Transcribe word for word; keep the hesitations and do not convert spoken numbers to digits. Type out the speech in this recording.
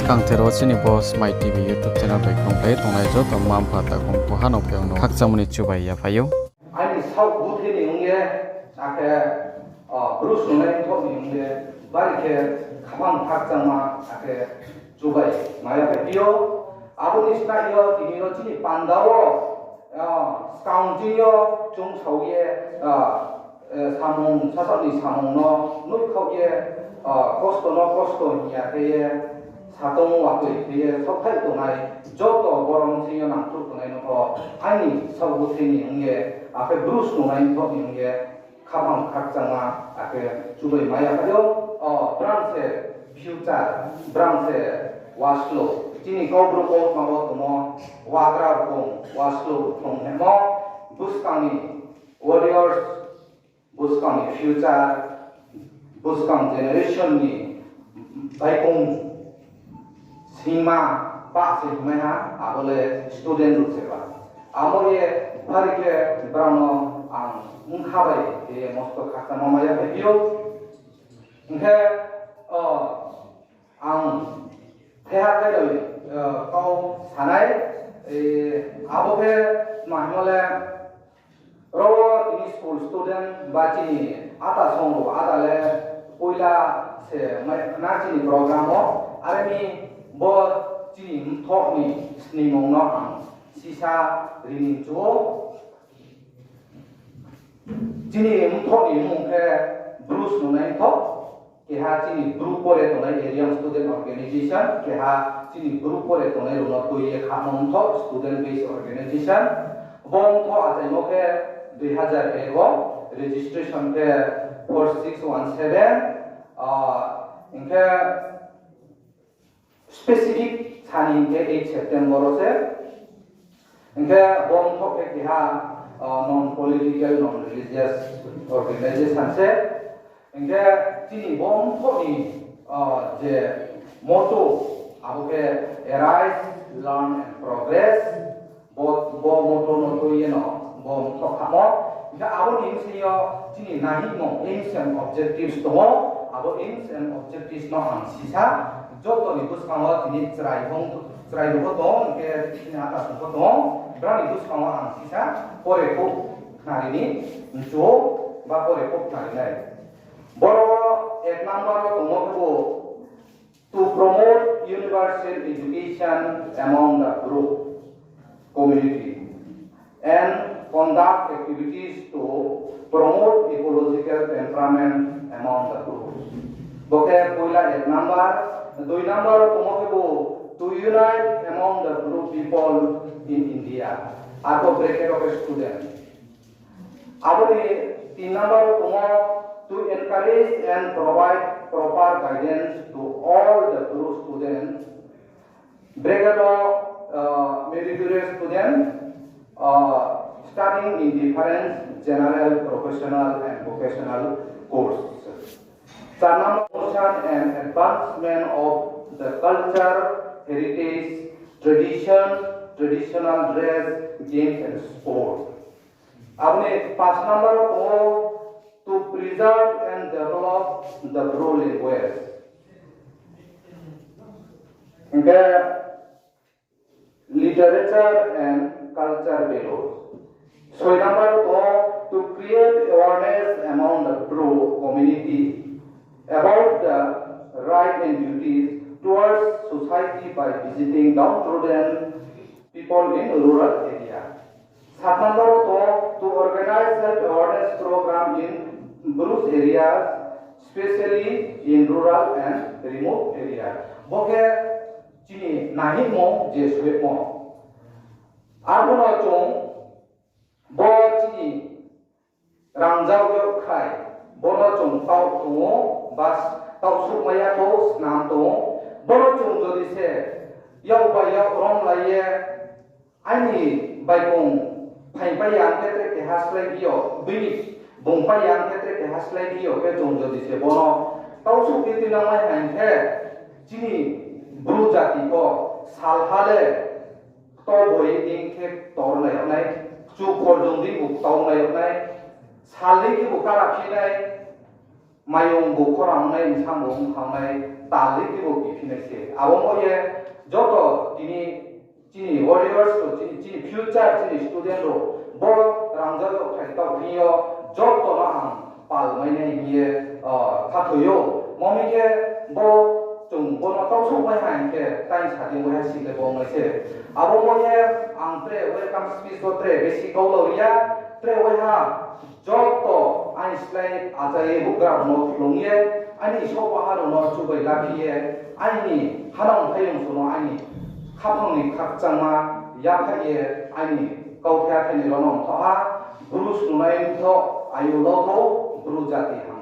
Kangthero chini bo Smai T V YouTube channel bai kongkhlai tongnai joto mma mpha takhu mkhu ha no phaiyong no khakchangmo ni chubai yaphai ou. Aini saoh buthe ni ong ye, akhe, o, Bru snungnai mthoh ni ong ye, bari khe khaphang khakchangma, akhe chubai maya bai phi ou. Abo ni snai yo tini yo chini panda wo, o, skang chini yo chung sao ye, o, e, samung, sasaoh ni samung no nuhkhaoh ye, o, kosto no kosto hing ya khe ye, satong watoi khe ye saohthai tongnai, joto borom chini yo nangkhruh tongnai no pho, aini saoh buthe ni ong ye, akhe Bru snungnai mthoh ni ong ye, khaphang khakchangma, akhe chubai maya phai ou, o, brang se future, brang se waslo, chini Kaubru kautma wo tongmo, wagra rkong, waslo rkong hemo, buskang ni warriors, buskang ni future, buskang generation ni baikong singma bah se hingmai ha, abo le student rao se ba. Abo ye bari khe brao no ang bkha bai khe ye mosto khakchangma maya bai phi ou. Hing khe, o, ang theha khe noi, o, kau sanai, e, abo khe tma hingmo le, ro wo tini school student ba chini ata song rao ada le poila se mai na chini program wo, are mi bo chini mthoh ni sningmung no ang sisa ri ni mchu ou. Chini mthoh ni mmung khe Bru snungnai mthoh, keha chini Bru pore tongnai Area Student Organization, keha chini Bru pore tongnai rao no tui ye khamo mthoh Student Based Organization. Bo mthoh achaimo khe dui hazar ek wo, registration khe four six one seven, ah, hing khe specific sani hing khe eight September wo se. Hing khe bo mthoh khe keha, ah, non political, non religious organization se. Hing khe chini bo mthoh ni, ah, je motto, abo khe Arise, Learn and Progress. Bo, bo motto no tui ye no bo mthoh khamo. Hing khe abo ni bsing yo chini nahingmung aims and objectives tong ou. Abo aims and objectives no ang sisa joto ni buskang wo tini chrai hong, chrai rao pho tong, hing khe chini ata song pho tong, brao ni buskang wo ang sisa pore khouh khnari ni mchu ou, ba pore khouh khnari nai. Boro ek number wo tongmo khe bo, to promote universal education among the Bru community and conduct activities to promote ecological temperament among the Bru. Bo khe poila ek number, dui number wo tongmo khe bo, to unite among the Bru people in India. Arphuh bracket wo khe student. Abo ni tin number wo tongmo, to encourage and provide proper guidance to all the Bru students. Bracket wo, uh, meritorious student, uh, studying in different general, professional and vocational course. Char number, promotion and advancement of the culture, heritage, tradition, traditional dress, games and sport. Abo ni panch number wo tong ou, to preserve and develop the Bru language. Hing khe literature and culture values. Soi number wo tong ou, to create awareness among the Bru community about the right and duties towards society by visiting downtrodden people in rural area. Sat number wo tong ou, to organize health awareness program in Bru areas, specially in rural and remote area. Bo khe chini nahingmung je suhmo. Arphuh no chung bo chini rangzag yag khai, bono chung taoh tong ou, ba taoh suhmai ya khou, snam tong ou. Bono chung jodi se yak bai yak romlai ye, aini baikong phaingpai ya hing khe tre keha slái phi yo, bini bungpai ya hing khe tre keha slái phi yo khe chung jodi se bono taoh suh khe tuinang mai hing khe, chini Bru jati pho salha le ktor boi dei khe ktor nai yag nai, kchu khorjung dei bu ktor nai yag nai, sal dei khe bu kara phi nai, mayung bu khorang nai, bsang bu bkhang nai, tal ri khe bo kiphi nai se. Abo mo ye joto tini chini warriors rao, chini, chini future, chini student rao, bo rangzag yo phai taoh hing yo, joto no ang pal mai nai hing ye, ah, khathoi ou. Mo mi khe bo chung bo no tausouh mai ha hing khe, tai sa di waiha si le bo mai se. Abo mo ye ang tre welcome speech wo tre besi kau lau ri ya, tre waiha joto aini slái achai ye houhgra rao no khlum ye, aini Isor baha rao no chubai laphi ye, aini hanang thaiyong song no aini khaphang ni khakchangma yaphaih ye, aini kauthai athai ni rao no mthoh ha, Bru snungnai mthoh, ayu lau thou, Bru jati ha.